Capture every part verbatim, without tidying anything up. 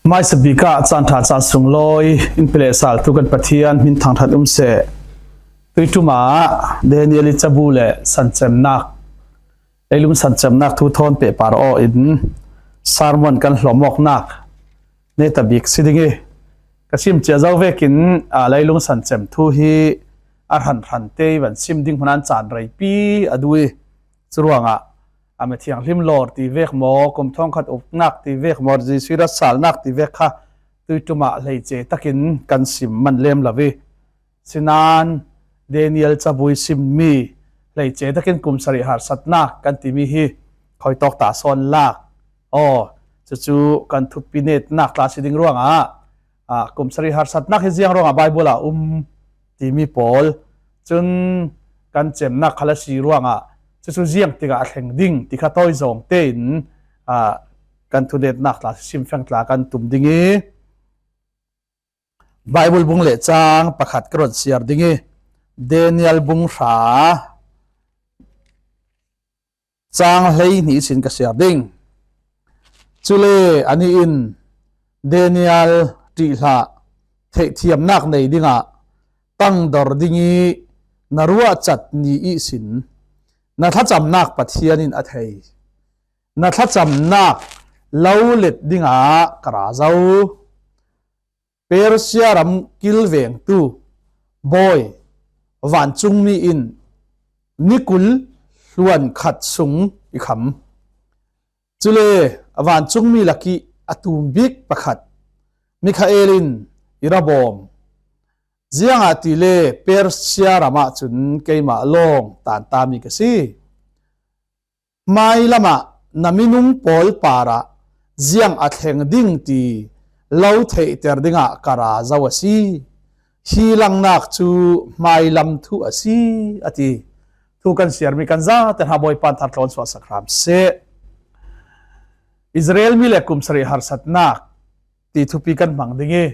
Hmaisa bik ah caan ṭha caan sunglawi in pe leh sal tu kan Pathian min thangṭhat um seh. Tuiṭum ah Daniel i cabu le sancemnak, leilung sancemnak thu thawn pehpar aw in sermon kan hlawm awknak neta bik si ding i, ka sim ciah zo vekin, aa, leilung sancem thu hi a hranhran te i van sim ding hmun ah caan reipi a duh i, curuangah a mithianghlim lawr ti vek maw, kum thawngkhat uknak ti vek maw, Jesuh i ratsalnak ti vek kha tuiṭum ah hleice takin kan sim man lem lo i, sinan Daniel cabu i simmi hleice takin kum sarih harsatnak kan timi hi khoi tawk ta sawn lak. Aw, cucu kan thupi netnak tla si ding ruangah, aa, kum sarih harsatnak hi ziang ruangah Bible ah um timi pawl, cun kan cemnak khal a si ruangah cucu ziang tikah a thleng ding ti kha tawi zawng tein, aa, kan thunetnak tla, simfeng tla kan tum ding i, Bible bung le cang pakhat ka rawn siar ding i, Daniel bung hra, cang hleihnih sin ka siar ding. Cule ani in, Daniel, ṭih hlah, theihthiamnak nei dingah tangdor ding i na ruahcat ni ihsin na thlacamnak Pathian in a thei. Na thlacamnak lo let dingah ka ra zo. Persia ram kilvengtu bawi vancungmi in ni kul hluan khat sung i kham. Cule vancungmi lakih a tum bik pakhat, Mikhael in i ra bawm. Ziangahtile Persia ramah cun keimah lawng tanta mi ka si. Hmailamah na minung pawl parah ziang a thleng ding ti lo theihter dingah ka ra zo a si. Hi langnak cu hmailam thu a si, a ti. Thu kan siarmi kan zate hna Bawipa in thar tlawn suahsak hram seh. Israel mi le kum sarih harsatnak ti thupi kan hmang ding i,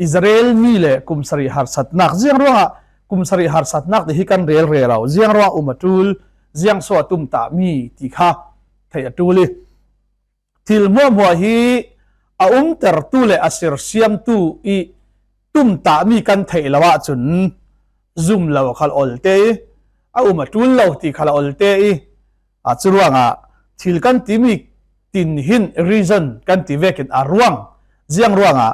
Israel mi le kum sarih harsatnak, ziang ruangah kum sarih harsatnak ti hi kan rel rero, ziang ruangah um a ṭul, ziang so a tumtahmi ti kha theih a ṭul i, thil hmuahhmuah hi a umtertu le a sersiamtu i tumtahmi kan theih lo ahcun zum lo khal olte i, a um a ṭul lo ti khal a olte i, aa, curuangah thil kan timi tin hin reason kan ti vekin a ruang. Ziang ruangah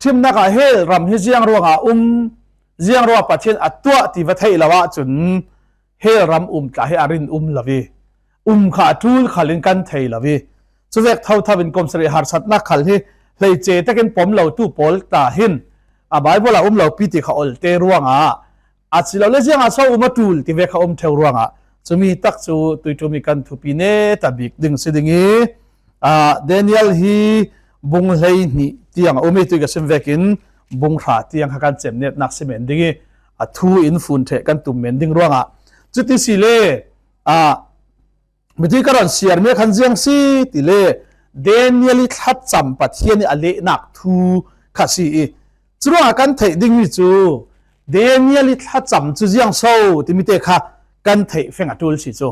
ṭhimnak ah hell ram hi ziang ruangah um, ziang ruangah Pathian a tuah ti va theih lo ahcun hell ram um tla hi a rin um lo i, um kha a ṭul khal in kan thei lo i, cuvek thotho in kum sarih harsatnak khal hi hleice takin pom lo tu pawl ta hin a Bible ah um lo pi ti kha olte ruangah, a si lo le ziangah so um a ṭul ti ve kha um ṭheu ruangah, cumi tak cu tuiṭum i kan thupi neta bik ding si ding i, aa, Daniel hi bung hleihnih tiang a um i, tui ka sim vekin bung hra tiang kha kan cem netnak si men ding i, a thu in fun ṭheh kan tum men ding ruangah, cuti si le, aa, Mitui ka rawn siarmi khan ziang si tile, Daniel i thlacam Pathian i a lehnak thu kha si i, curuangah kan theih dingmi cu Daniel i thlacam cu ziang so timi te kha kan theih feng a ṭul si cu.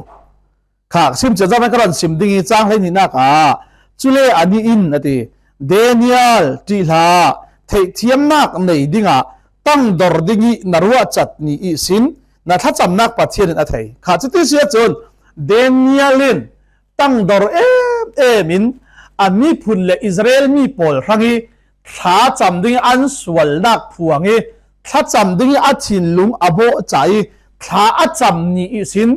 Kha sim cia zaman ka rawn sim ding i, cang hleihnihnak ah, cule ani in a ti, Daniel, ṭih hlah, theihthiamnak nei dingah tangdor ding i na ruahcat ni ihsin na thlacamnak Pathian in a thei. Kha cuti si ahcun Daniel in tangdor em em in a miphun le Israel mi pawl hrang i thlacam ding i an sualnak phuang i thlacam ding i a thinlung a bawh ca i thla a cam ni ihsin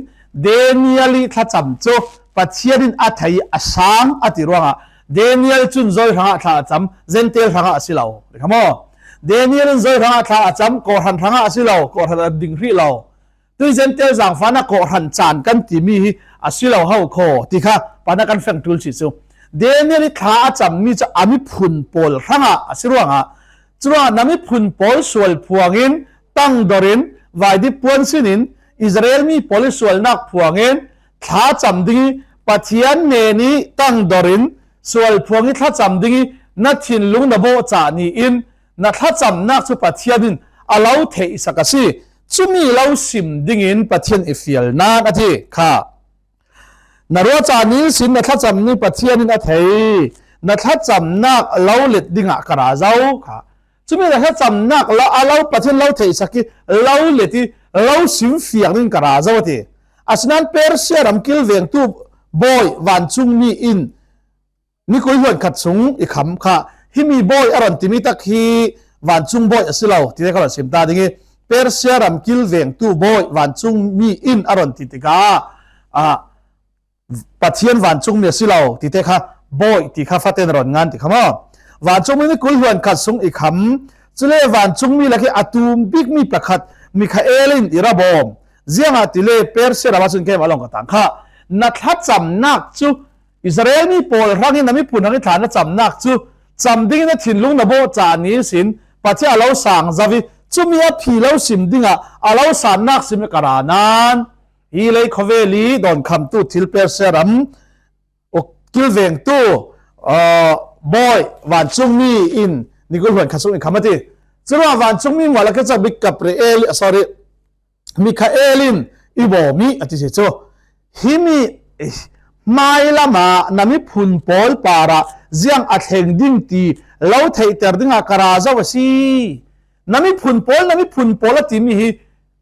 Daniel i thlacam cu Pathian in a thei a sang a ti ruangah Daniel cun Zoih hrangah thla a cam, Zentail hrangah a si lo. Ri kha maw? Daniel in Zoih hrangah thla a cam, Kawhhran hrangah a si lo, Kawhhran a ding hrih lo. Tui Zentail zangfahnak Kawhhran caan kan timi hi a si lo ho khaw ti kha pan a kan feng ṭul si cu. Daniel i thla a cammi cu a miphun pawl hrangah a si ruangah, curuangah na miphun pawl sual phuangin tangdor in vaidip puan sinin Israel mi pawl i sualnak phuangin thla cam ding i Pathian hnen i tangdor in sual phuang i thla cam ding i na thinlung na bawh ca ni in na thlacamnak cu Pathian in a lo theihsak a si. Cumi lo sim dingin Pathian i fial nan a ti kha. Na ruahca ni ihsin na thlacam ni Pathian in a thei. Na thlacamnak lo let dingah ka ra zo kha. Cumi na thlacamnak lo, a lo Pathian lo theihsak i lo let i lo simfiak ding ka ra zo a ti. Asinain Persia ram kilvengtu bawi vancungmi in ni kul hluan khat sung i kham kha. Himi bawi a ron timi tak hi vancung bawi a si lo tite ka ron sim ta ding i, Persia ram kilvengtu bawi vancungmi in a ron ti tikah, ah, Pathian vancungmi a si lo tite kha bawi ti kha faten ron ngan ti kha maw? Vancungmi ni kul hluan khat sung i kham. Cule vancungmi lak hi a tum bikmi pakhat Mikhael in i ra bawm. Ziangahtile Persia ram ahcun keimah lawng ka tang kha. Na thlacamnak cu Israel mi pawl hrangin na miphun hrangin thla na camnak cu cam dingin na thinlung na bawh ca ni sin Pathian a lo sang zo i cumi a phi lo sim dingah a lo sannak sim ka ra nan hi lei khawvel i dawnkhamtu thil Persia ram uk kilvengtu, aa, bawi vancungmi in ni kul hluan khat sung in kham a ti. Curuangah vancungmi mual a kecak bik Gabriel, sorry, Mikhael in i bawm i a ti si cu. Himi hmailamah na miphun pawl parah ziang a thleng ding ti lo theihter dingah ka ra zo a si. Na miphun pawl, na miphun pawl a timi hi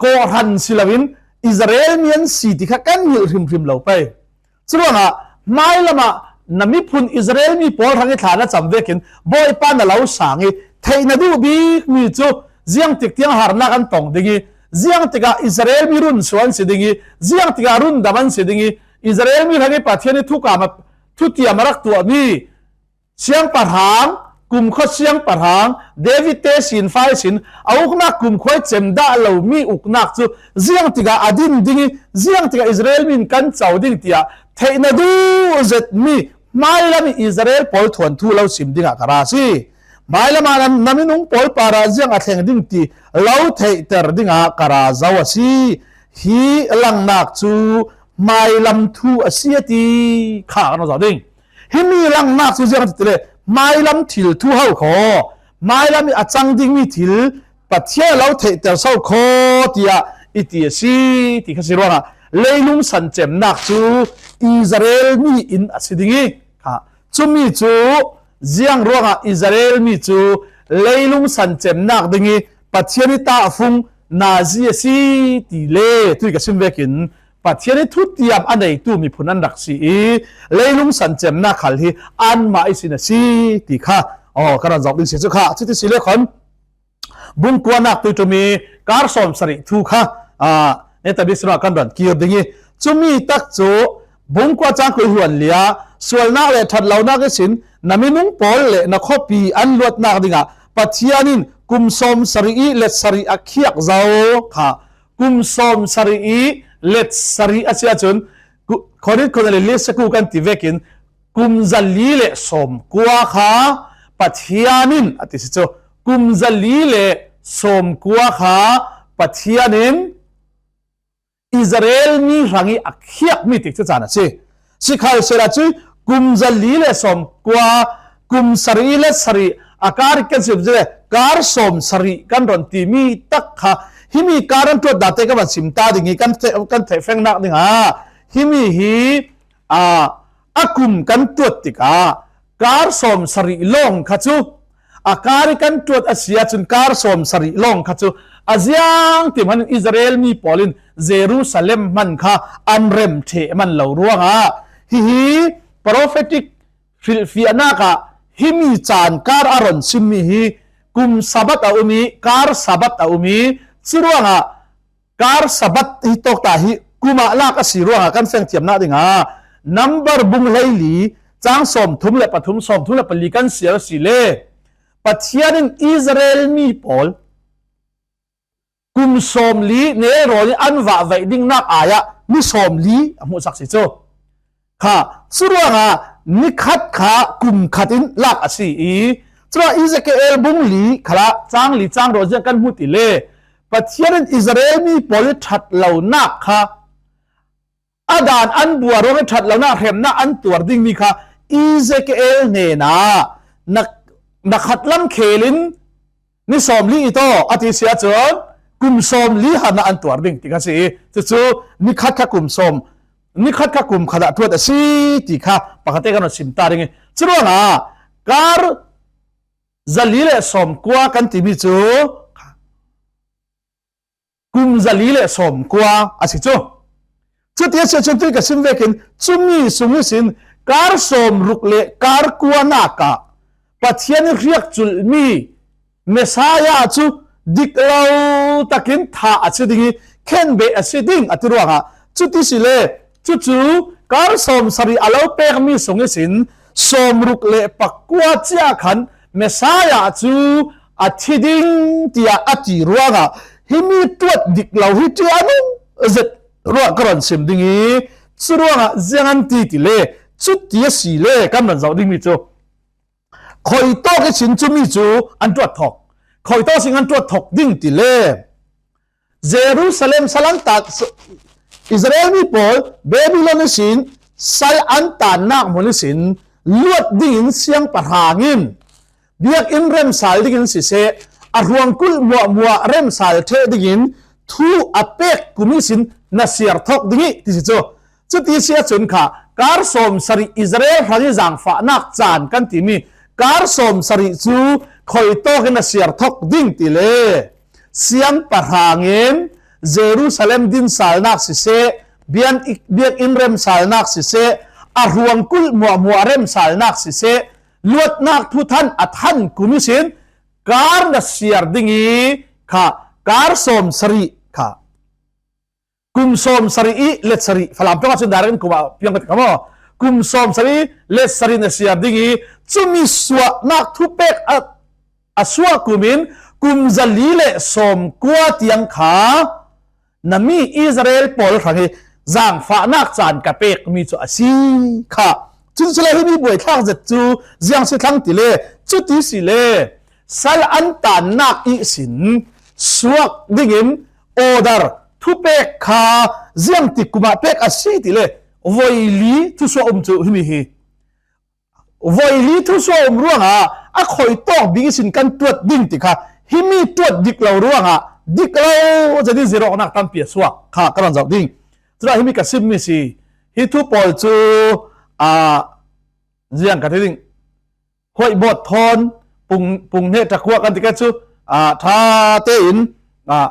kawhhran si loin Israel mi an si ti kha kan hngilh hrimhrim lo pei. Curuangah hmailamah na miphun Israel mi pawl hrang i thla na cam vekin Bawipa na lo sang i theih na duh bikmi cu ziangtik tiang harnak an tong ding i, ziangtikah Israel mi run suan si ding i, ziangtikah rundam an si ding i, Israel mi hrang i Pathian i thukam a, thutiam a rak tuahmi siangpahrang, kumkhua siangpahrang, David te sin fai sin, a uknak kumkhua i cem dah lomi uknak cu ziangtikah a din ding i, ziangtikah Israel mi in kan co ding tiah theih na duh zetmi hmailam i Israel pawl thuanthu lo sim dingah ka ra a si. Hmailamah na, na minung pawl parah ziang a thleng ding ti lo theihter dingah ka ra zo a si. Hi langnak cu hmailam thu a si a ti kha kan zoh ding. Himi langnak cu ziang a ti le, hmailam thil thu ho kho, hmailam i a cang dingmi thil Pathian a lo theihter so kho tiah i ti a si ti kha si ruangah leilung san cemnak cu Israel mi in a si ding i kha. Cumi cu ziang ruangah Israel mi cu leilung san cemnak ding i Pathian i tahfung nazi a si ti le tui ka sim vekin Pathian i thutiam a neitu miphun an rak si i, leilung san cemnak khal hi anmah ihsin a si ti kha, aw, ka rak zoh ding si cu kha, cuti si le khon, bungkuanak tuiṭum i kar sawm sarih thu kha, aa, netabis ruah kan ron kir ding i, cumi tak cu bungkua cang kul hluan lia, sualnak le ṭhat lonak ihsin na minung pawl le na khuapi an luatnak dingah Pathian in kum sawm sarih i let sarih a khiak zo kha. Kum sawm sarih i let sarih a si ahcun, ku-, Korin khua le li saku kan ti vekin, kum zali le sawm kua kha Pathian in a ti si cu, kum zali le sawm kua kha Pathian in Israel mi hrang i a khiakmi tik cu caan a si. Sikhalsehla cu kum zali le sawm kua, kum sarih le sarih a kar kan sim le kar sawm sarih kan ron timi tak kha himi kar an tuat date ka van sim ta ding i kan theh, kan theih fengnak dingah himi hi, aa, a kum kan tuat tikah kar sawm sarih lawng kha cu a kar i kan tuat a si ahcun kar sawm sarih lawng kha cu a ziang ti hmanh in Israel mi pawl in Jerusalem hman kha an rem ṭheh man lo ruangah hihi prophetic hrilhfiahnak ah himi caan kar a ron simmi hi kum Sabbath a um i kar Sabbath a um i curuangah kar Sabbath hi tawk ta hi kum ah lak a si ruangah kan fengthiamnak dingah Number bung hleili cang sawmthum le pathum, sawmthum le pali kan siar a si le Pathian in Israel mi pawl kum sawmli nelrawn in an vahvaih dingnak ai ah ni sawmli a hmuhsak si cu. Kha, curuangah nikhat kha kum khat in lak a si i, curuangah Ezekiel bung li khalah cang li cang raw ziang kan hmuh ti le Pathian in Israel mi pawl i ṭhat lonak kha a daan an buar ruangah ṭhat lonak hremnak an tuar dingmi kha Ezekiel hnenah na, na khat lam khel in ni sawmli i taw a ti si ahcun kum sawmli harnak an tuar ding ti kha si i, cucu nikhat kha kum sawm ni khat kha kum khat ah tuat a si ti kha pakhat te kan sim ta ding hi. Churuangah kar zali le sawmkua kan timi cu kum zali le sawmkua a si cu. Cuti a si ahcun tuih ka sim vekin cumi sung ihsin kar sawmruk le kar kuanak ah Pathian ih hriakculhmi Messiah cu dik lo takin thah a si ding ih khenbeh a si ding a ti ruangah cuti si le cucu kar sawmsarih a lo pekmi sung ihsin sawmruk le pakua cia khan Messiah cu a thi ding tiah a ti ruangah himi tuat dik lo hi ṭihnung zet ruah ka rawn sim ding ih curuangah ziang an ti ti le cuti a si le kan rawn zoh dingmi cu khuitawk ihsin cumi cu an tuat thawk, khuitawk ihsin an tuat thawk ding ti le Jerusalem sal an tan, Israel mi pawl Babylon ihsin sal an tannak hmun ihsin luat dingin siangpahrang in biakinn remsal dingin siseh, a hruangkulh hmuahhmuah remsal ṭheh dingin thu a pek kum ihsin na siar thawk ding ih ti si cu. Cuti si ahcun kha kar sawmsarih Israel hrang ih zangfahnak caan kan timi kar sawmsarih cu khuitawk in a siar thawk ding ti le siangpahrang in Jerusalem dinsalnak siseh, bian-, biakinn remsalnak siseh, a hruangkulh hmuahhmuah remsalnak siseh, luatnak thuthanh a thanh kum ihsin kar na siar ding ih kha kar sawmsarih kha kum sawmsarih ih letsarih, Falam ṭongah cun direct in kum ah piang ka ti kha maw? Kum sawmsarih letsarih na siar ding ih cumi suahnak thupek a, a suah kum in kum zali le sawmkua tiang kha na mi Israel pawl hrang ih zangfahnak caan ka pekmi cu a si kha. Cun cu le himi buaithlak zet cu ziang si thlang ti le cuti si le sal an tannak ihsin suak dingin order thupek kha ziangtik kum ah pek a si ti le voi li thusuah um cu himi hi. Voi li thusuah um ruangah a khuitawk bik ihsin kan tuat ding ti kha himi tuat dik lo ruangah dik lo zet ih zirh awknak tampi a suak kha ka rawn zoh ding. Curuangah himi ka simmi si hi thu pawl cu, aa, ziang ka ti ding. Huaih bawt thawn pung, pung hneh ṭakuak kan ti ke cu, aa, ṭha tein, aa,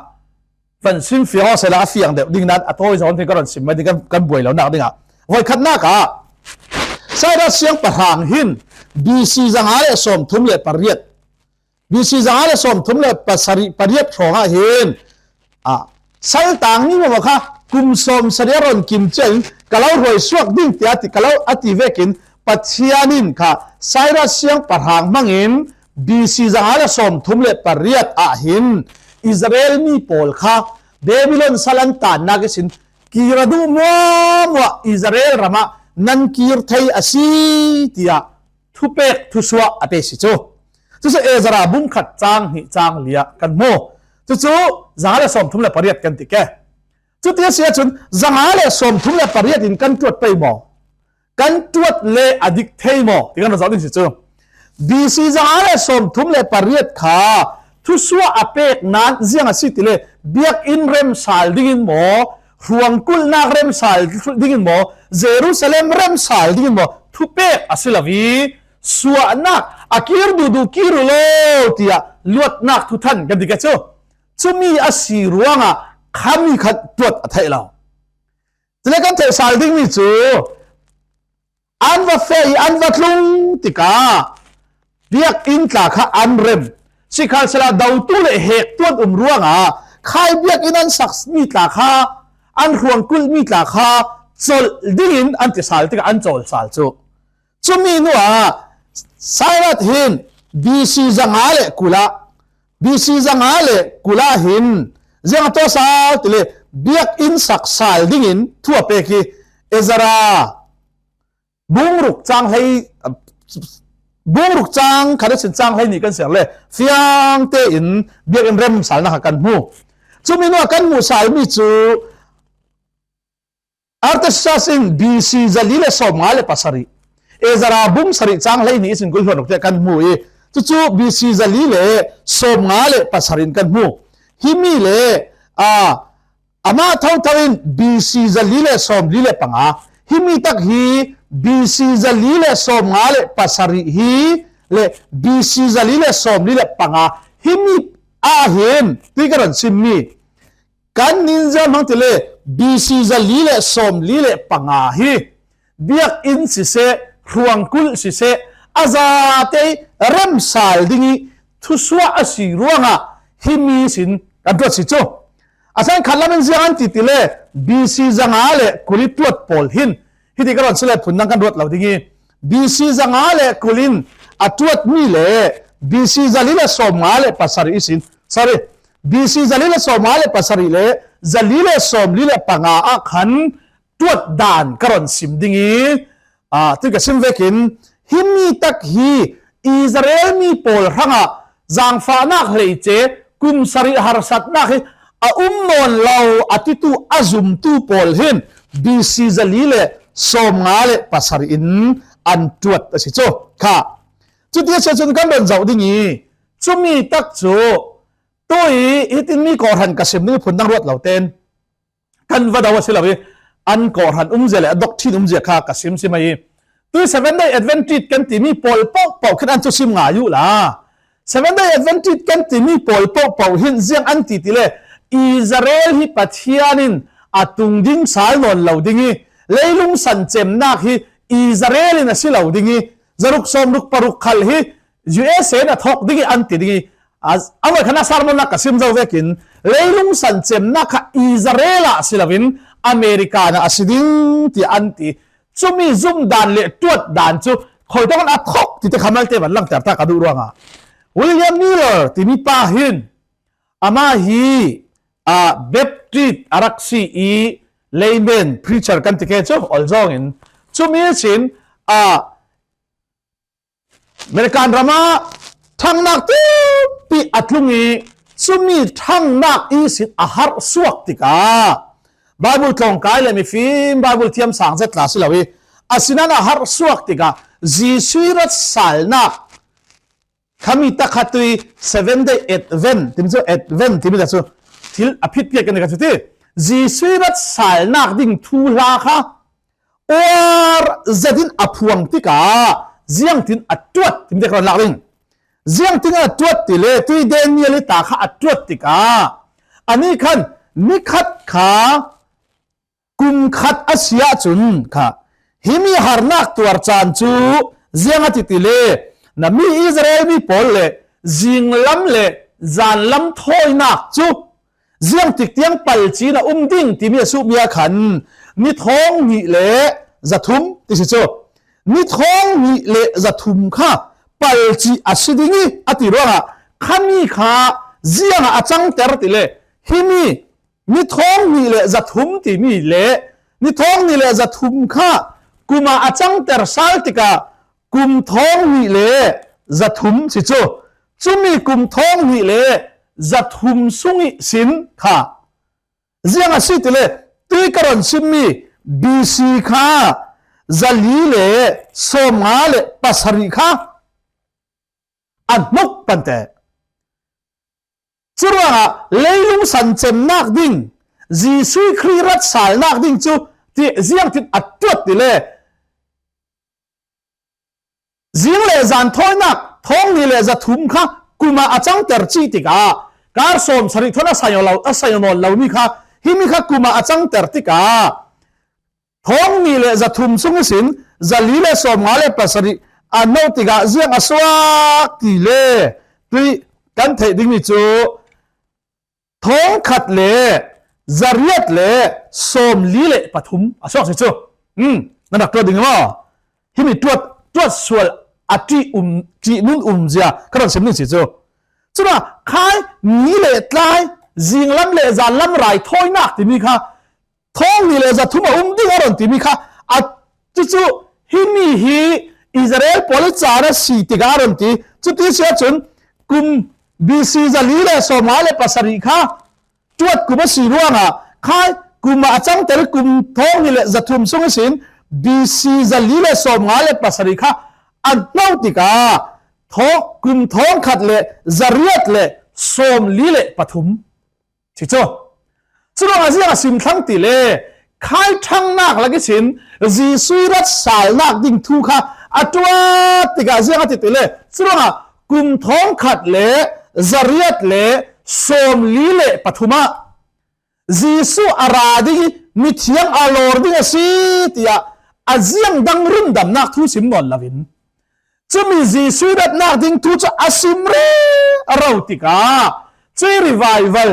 van sim fiang aw sehla a fiang deuh ding nan a tawi zawn hi ka rawn sim mai ding kan, kan buai lonak dingah. Voikhatnak ah Cyrus siangpahrang hin B C zanga le sawmthum le pariat, B C zanga le sawmthum le pasarih pariat hrawngah hin, a, saltang mi mawh kha kum sawmsarih a rawn kim ciangin ka lo hruai suak ding tiah ti, ka lo a ti vekin Pathian in kha Cyrus siangpahrang hmangin B C zanga le sawmthum le pariat ah hin Israel mi pawl kha Babylon sal an tannak ihsin kir a duh muahmuah Israel ramah nan kir thei a si tiah thupek thusuah a pe si cu. Cucu Ezra bung khat cang hnih cang li ah kan hmu. Cucu zanga le sawmthum le pariat kan ti ke. Cuti a si ahcun zanga le sawmthum le pariat in kan tuat pei maw? Kan tuat le a dik thei maw ti kan rak zoh ding si cu. B C zanga le sawmthum le pariat kha thusuah a pek nan ziang a si ti le biakinn remsal dingin maw, hruangkulhnak remsal dingin maw, Jerusalem remsal dingin maw thupek a si lo ih suahnak a kir duhduh kir uh law tiah luatnak thuthanh kan ti ke cu. Cumi a si ruangah khami khat tuat a theih lo. Cule kan theih sal dingmi cu an va feh ih an va tlung tikah biakinn tla kha an rem. Sikhalsehla dotu le hektuan um ruangah khai biakinn an sakmi tla kha, an hruangkulhmi tla kha colh dingin an ti sal tikah an cawl sal cu. Cumi hnuah Cyrus hin B C zanga le kul ah, B C zanga le kul ah hin ziang a tuah sal ti le biakinn sak sal dingin thu a pek hi. Ezra bung ruk cang hlei, bung ruk cang khat ihsin cang hlei nih kan siar le fiang tein biakinn remsalnak kha kan hmu. Cumi hnuah kan hmuh salmi cu Artaxerxes in B C zali le sawmnga le pasarih, Ezra bung sarih cang hlei nih ihsin kul hluan ruk tiah kan hmu ih, cucu B C zali le sawmnga le pasarih in kan hmu. Himi le, aa, Amah thotho in B C zali le sawmli le panga, himi tak hi B C zali le sawmnga le pasarih hi le B C zali le sawmli le panga, himi ah hin tui ka rawn simmi. Kan nin zam hang ti le B C zali le sawmli le panga hi biak in siseh, hruangkulh siseh, a zate remsal ding i thusuah a si ruangah himi sin kan tuat si chu. A chang khat lamin ziang an ti ti le B C zanga le kuli tuat pawl hin hiti ka rawn si le phun dang kan ruat lo ding i B C zanga le kulin a tuat mi le B C zali le sawmnga le pasarih i sin, sorry, B C zali le sawmnga le pasarih le zali le sawmli le panga ah khan tuat dan ka rawn sim ding i, a, tui ka sim vekin, himi tak hi Israel mi pawl hrangah zangfahnak hleice kum sarih harsatnak hi a um nawn lo a titu a zumtu pawl hin B C zali le sawmnga le pasarih in an tuat a si chu kha. Chuti a sia chun kan rawn zauh ding i, chumi tak chu tui hitin mi kawhhran ka sim ding i phun dang ruat lo ten kan va do a si lo i, an kawhhran umzia le a doctrine umzia kha ka sim sim a i. Tui Seventh Day Adventist kan timi pawl pohpoh khin an chu sim ngai uh la. Seventh Day Adventist kan timi pawl pohpoh hin ziang an ti ti le, Israel hi Pathian in a tungding sal nawn lo ding i, leilung san cemnak hi Israel in a si lo ding i, zaruk sawmruk paruk khal hi U S A in a thawk ding i an ti ding i, a, a ngawi khan a sermon-ah ka sim zo vekin, leilung san cemnak kha Israel-ah si loin America-nah a si ding ti an ti. Chumi zum dan le tuat dan chu khawi tawn a thawk ti te kha malte van langter ta ka duh ruangah. William Miller timi pa hin, amah hi, a, Baptist a rak si i layman preacher kan ti ke chu, awl zawngin. Chumi sin, a, American rama thangnak tumpi a tlung i, chumi thangnak i sin a harh suak tikah Bible tlawngkai le mifim Bible thiam sang zet tla si lo i, a sinan a harh suak tikah Jesuh i ratsalnak khami tak kha tui Seventh Day Advent timi chu, Advent timi ta chu thil a phit piak kan ni kha chu ti. Jesuh i ratsalnak ding thu hla kha uar zetin a phuang tikah ziangtin a tuat timi te ka rawn lak ding. Ziangtin a tuat ti le tui Daniel i ta kha a tuat tikah ani khan ni khat kha kum khat a si ah chun kha, himi harnak tuar chan chu ziang a ti ti le, na mi Israel mi pawl le zinglam le zanlam thawinak chu ziangtik tiang palchin a um ding timi a suhmi a khan, ni thawng hnih le zathum ti si chu. Ni thawng hnih le zathum kha palcih a si ding i a ti ruangah, khami kha ziangah a changter ti le, himi ni thawng hnih le zathum timi le ni thawng hnih le zathum kha kumah a changter sal tikah kum thawng hnih le zathum si chu. Chumi kum thawng hnih le zathum sung i sin kha ziang a si ti le, tui ka rawn simmi B C kha zali le sawmnga le pasarih kha a hnuk pante. Churuangah leilung san cemnak ding, Jesuh Khrih ratsalnak ding chu ti ziangtin a tuat ti le, zing le zan thawinak thawng hnih le zathum kha kumah a changter chih tikah kar sawm sarih thawn a sai lo, a sai nawn lo mi kha, himi kha kumah a changter tikah thawng hnih le zathum sung ihsin zali le sawmnga le pasarih a no tikah ziang a suak ti le tui kan theih ding mi chu thawng khat le zariat le sawmli le pathum a suak si chu. Hmm, na rak tuat ding maw? Himi tuat, tuat sual a ṭih um, ṭih nun um zia ka rawn sim ding si chu. Chuna khai ni le tlai, zinglam le zanlam rai thawinak timi kha thawng hnih le zathum a um ding a rawn timi kha, a chu chu himi hi Israel pawl i chan a si tikah a rawn ti. Chuti sia chun kum B C zali le sawmnga le pasarih kha tuat kum a si ruangah khai kumah a changter kum thawng hnih le zathum sung ihsin B C zali le sawmnga le pasarih kha a no tikah thaw-, kum thawng khat le zariat le sawmli le pathum si chu. Curuangah ziang a sim thlang ti le, khai thangnak lak ihsin Jesuh ih rat salnak ding thu kha a tuat tikah ziang a ti ti le, curuangah kum thawngkhat le zariat le sawmli le pathum ah Jesuh a ra ding ih mithiang a lawr ding a si, tiah a ziang dang rundamnak thu sim nawn loin, cumi Jesuh ih ratnak ding thu cu a sim rero tikah cuih revival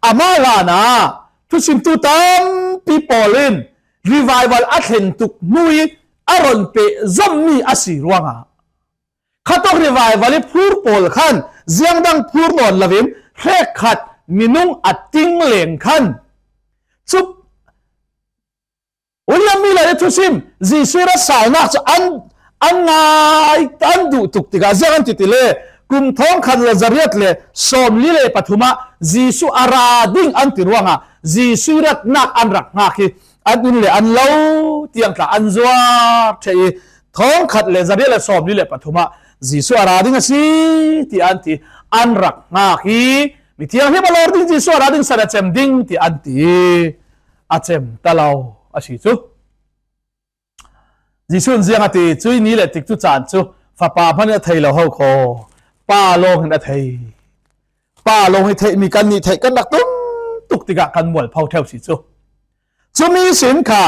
amah hlanah thusimtu tampi pawl in revival a thlen tuk hnu ih a ron pehzommi a si ruangah, khatawk revival ih phur pawl khan ziangdang phur nawn loin hrekkhat minung a ting leng khan cu William Miller ih thusim Jesuh ih rat salnak cu an, an ngai, an duh tuk tikah ziang an ti ti le, kum thawngkhat le zariat le sawmli le pathum ah Jesuh a ra ding an ti ruangah Jesuh ih ratnak an rak hngak hi an inn le an lo tiang tla an zuar ṭheh ih, thawngkhat le zariat le sawmli le pathum ah Jesuh a ra ding a si, ti an ti. An rak hngak ih mithiang him a lawr ding, Jesuh a ra ding san a cem ding, ti an ti ih a cem ta lo a si cu. Jesuh in ziang a ti, cuih ni le tikcu caan cu Fapa hmanh in a thei lo ho kho, Pa lawng in a thei. Pa lawng ih theihmi kannih theih kan rak tum tuk tikah kan mualpho ṭheu si cu. Cumi sin kha,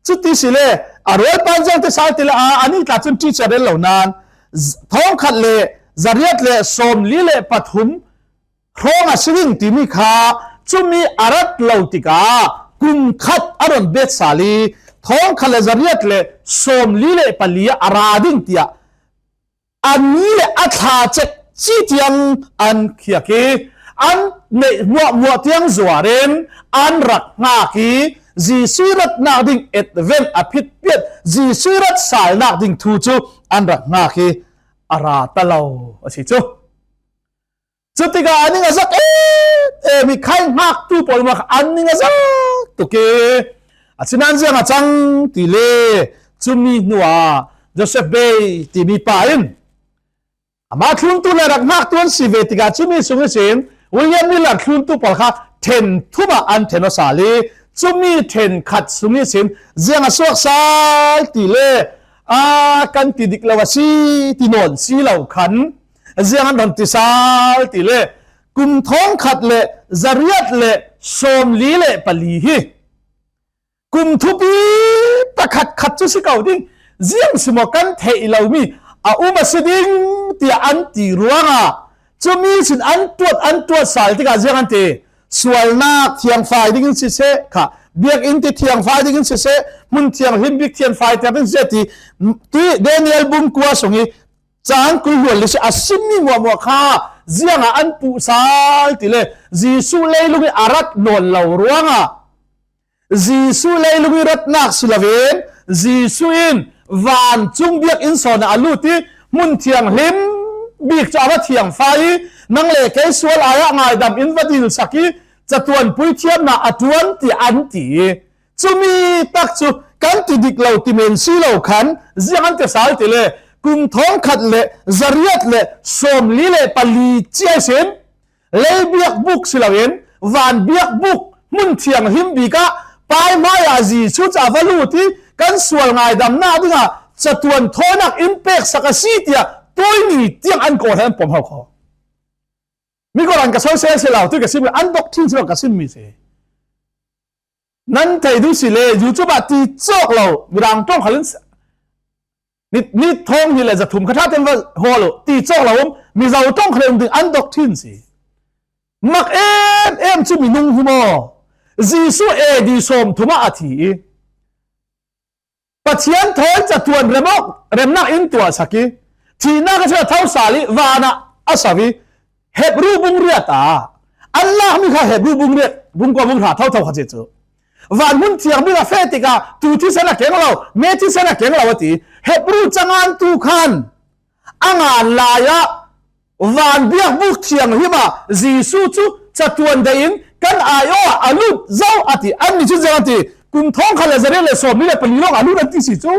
cuti si le, a rualpa in ziang ti sal ti le, a, anih tla cun ṭihcia rel lo nain, z-, thawngkhat le zariat le sawmli le pathum hrawng a si ding timi kha, cumi a rat lo tikah kum khat a ron bet sal ih, thawngkhat le zariat le sawmli le pali ah a ra ding tiah a ni le a thla cek ci tiang an khiak ih, an neih hmuahhmuah tiang zuar in an rak hngak ih, Jesuh ih ratnak ding Advent a phitpiat, Jesuh ih rat salnak ding thu cu an rak hngak ih a ra ta lo a si cu. Cutikah an ning a zak em em ih khai hngaktu pawl mah kha an ning a zak tuk ih, a sinan ziang a cang ti le, cumi hnuah Joseph Bey timi pa in amah thluntu le rak hngaktu an si ve tikah cumi sung ihsin William Miller thluntu pawl kha ṭhen thum ah an ṭhen aw sal ih, cumi ṭhen khat sung ihsin ziang a suak sal ti le, aa, kan ti dik lo a si ti nawn si lo khan ziang an ron ti sal ti le, kum thawngkhat le zariat le sawmli le pali hi kum thupi pakhat khat cu si ko ding, ziang si maw kan theih lomi a um a si ding, tiah an ti ruangah cumi sin an tuat, an tuat sal tikah ziang an ti. Sualnak thiangfai dingin siseh kha, biakinn ti thiangfai dingin siseh, hmun thianghlim bik thianfai ter ding siseh ti, ti Daniel bung kua sung ih cang kul hluan li si a simmi hmuahhmuah kha ziangah an puh sal ti le, Jesuh leilung ih a rat nawn lo ruangah Jesuh leilung ih ratnak si loin Jesuh in vancung biakinn sawn ah a lut ih hmun thianghlim bik cu a va thiangfai ih nang le kei sual ai ah ngaidam in va dilsak ih catuan puithiamnak a ṭuan tiah an ti. Cumi tak cu kan ti dik lo ti men si lo khan ziang an ti sal ti le kum thawngkhat le zariat le sawmli le pali cia ihsin lei biakbuk si loin van biakbuk hmun thianghlim bik ah pai hmai ah Jesuh ca va lut ih kan sual ngaidamnak dingah catuan thawinak in peksak a si tiah tuini tiang an kawl an pom ho kho. Mi kawran ka sosel si lo, tu ka sim an doctrine si lo ka simmi si. Nan thei duh si le, YouTube ah ti cawk lo, Mirang ṭong khal in ni, ni thawng hnih le zathum kha ṭha tein va hawl uh, ti cawk lo um, Mizo ṭong khal in um ding an doctrine si. Mak em em cu minung hi maw? Jesuh A D sawmthum ah a thi ih, Pathian thawi catuan rem awk, remnak in tuahsak ih, thihnak a si a tho sal ih, van ah a sau ih, Hebru bung riat ah an lakmi kha Hebru bung riat, bung kua bung hra thotho kha si cu. Van hmun thiang bik a feh tikah tu thisen a keng lo, me thisen a keng lo a ti. Hebru cangantu khan a ngan lai ah van biakbuk thianghlim ah Jesuh cu catuan dei in kan aiawh ah a lut zo a ti. Annih cu ziang an ti? Kum thawngkhat le zariat le sawmli le pali lawng a lut an ti si cu.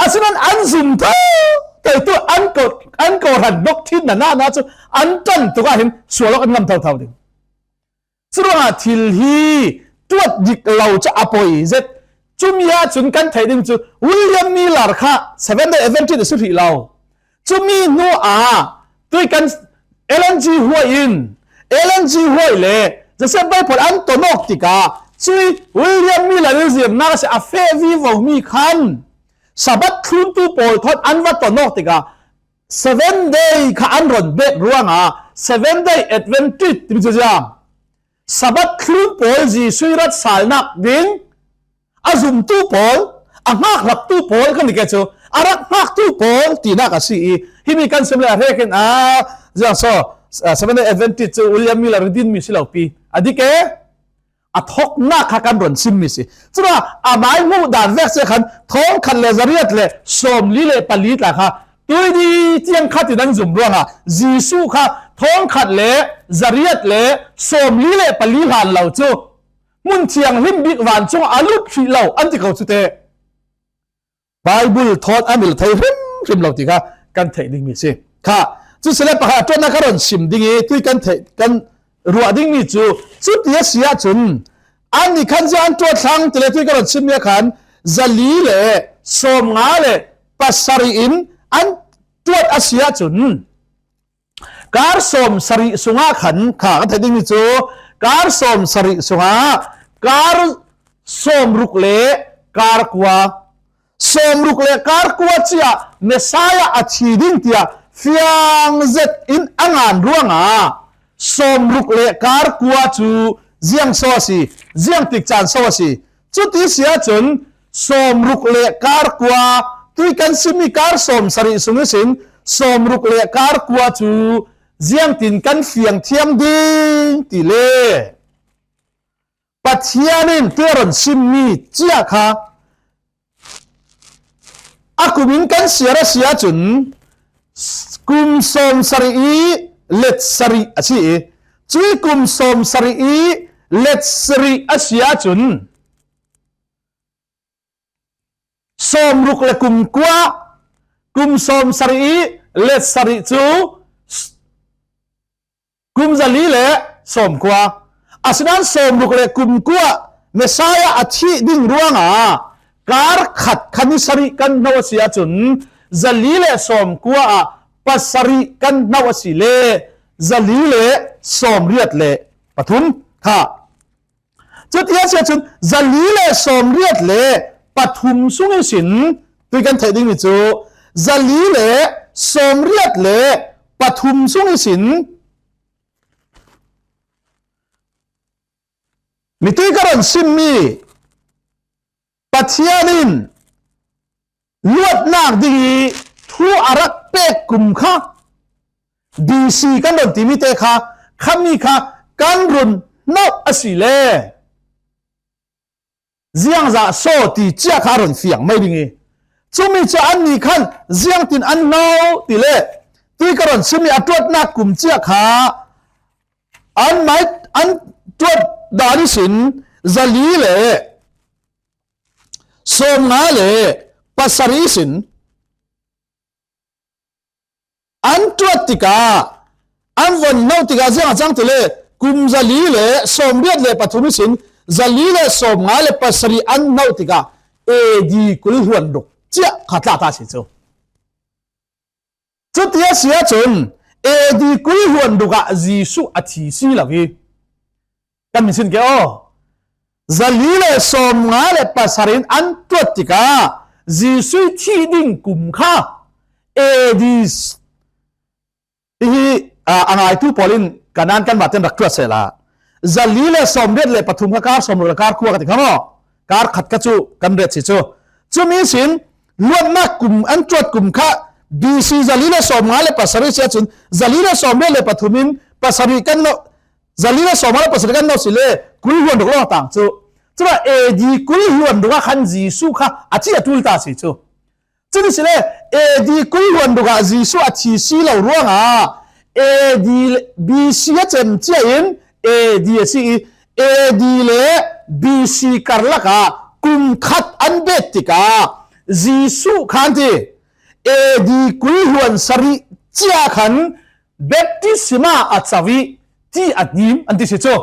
Asinain an zum thotho tu an ko, an kohran doctrine na na na cu an ṭan tuk ah hin sual awk an ngam thotho ding. Curuangah thil hi tuat dik lo cu a poi zet. Cumi ahcun kan theih ding cu William Miller kha Seventh Day Adventist a si hrih lo. Cumi hnu ah tui kan Ellen G. White in, Ellen G. White le Joseph Smith pawl an ton awk tikah cui William Miller in zirnak a si a feh vivo mi khan Sabbath thluntu pawl thawn an va ton awk tikah Seventh Day kha an ron bet ruangah Seventh Day Adventist timi cu ziang Sabbath thlun pawl Jesuh ih rat salnak ding a zumtu pawl, a hngakhlaktu pawl kan ti ke cu a rak hngaktu pawl tinak a si ih, himi kan sim le a hrek in a ziang so, ah, Seventh Day Adventist cu William Miller ih dinmi si lo pi. A dik e, a thoknak kha kan ron simmi si. Cuma amai hmuh dan vek si khan thawngkhat le zariat le sawmli le pali tla kha tuih dih tiang khat in an zum ruangah Jesuh kha thawngkhat le zariat le sawmli le pali hlan lo cu hmun thianghlim bik vancung a lut hrih lo an ti ko cu te. Baibal thawn a mil thei hrimhrim lo ti kha kan theih dingmi si. Kha, cu si le pakhat a tuatnak ka ron sim ding ih, tui kan theih, kan ruah dingmi cu, cuti a si ahcun, annih khan ziah an tuat thlang ti le tui ka ron simmi ah khan, zali le sawmnga le pasarih in an tuat a si ahcun, kar sawm sarih sungah khan kha kan theih dingmi cu kar sawm sarih sungah kar sawm ruk le kar kua, sawm ruk le kar kua ciah Messiah a thi ding tiah fiang zet in a ngan ruangah sawm ruk le kar kua cu ziang so a si, ziang tik caan so a si. Cuti si ahcun sawmruk le kar kua, tui kan simmi kar sawm sarih sung ihsin sawmruk le kar kua cu ziangtin kan fiang thiam ding ti le Pathian in tui a ron simmi cia kha a kum in kan siar a si ahcun kum sawm sarih ih let sarih a si ih, cui kum sawm sarih ih let sarih a si ahcun sawmruk le kum kua, kum sawm sarih ih let sarih cu kum zali le sawmkua. Asinain sawmruk le kum kua Messiah a thih ding ruangah kar khat khan ih sarih kan hno a si ahcun zali le sawmkua ah pasarih kan hno a si le zali le sawmriat le pathum kha. Cuti a si ahcun zali le sawmriat le pathum sung ihsin tui kan theih dingmi cu zali le sawmriat le pathum sung ihsin mitui ka ron simmi Pathian in luatnak ding ih thu a rak pek kum kha B C kan ron timi te kha khami kha kan run hnawh a si le ziangzah so ti cia kha a ron fiang mai ding ih, cumi cu annih khan ziangtin an hno ti le tui ka ron simmi a tuatnak kum cia kha an mai an tuat dan ihsin zali le sawmnga le pasarih ihsin an tuat tikah an von hno tikah ziang a cang ti le kum zali le sawmriat le pathum ihsin zali le sawmnga le pasarih an hno tikah A D kul hluan ruk cia kha tla ta si cu. Cuti a si ahcun A D kul hluan ruk ah Jesuh a thi si lo hi kan min sin ke aw. Zali le sawmnga le pasarih in an tuat tikah Jesuh thih ding kum kha A D hi, a, a ngaitu pawl in Kanaan kanmah ten rak tuat sehla zali le sawmriat le pathum kha kar sawmruk le kar kua ka ti kha maw? Kar khat kha cu kan ret si cu. Cumi sin luatnak kum an tuat kum kha B C zali le sawmnga le pasarih si ahcun zali le sawmriat le pathum in pasarih kan no, zali le sawmnga le pasarih kan no si le kul hluan ruk lawng tang cu. Cuma A D kul hluan ruk ah khan Jesuh kha a thih a ṭul ta si cu. Cun si le A D kul hluan ruk ah Jesuh a thi si lo ruangah A D le B C a cem cia in A D a si ih A D le B C karlak ah kum khat an bet tikah Jesuh khan ti A D kul hluan sarih cia khan baptisma a co ih ti a hnim an ti si cu.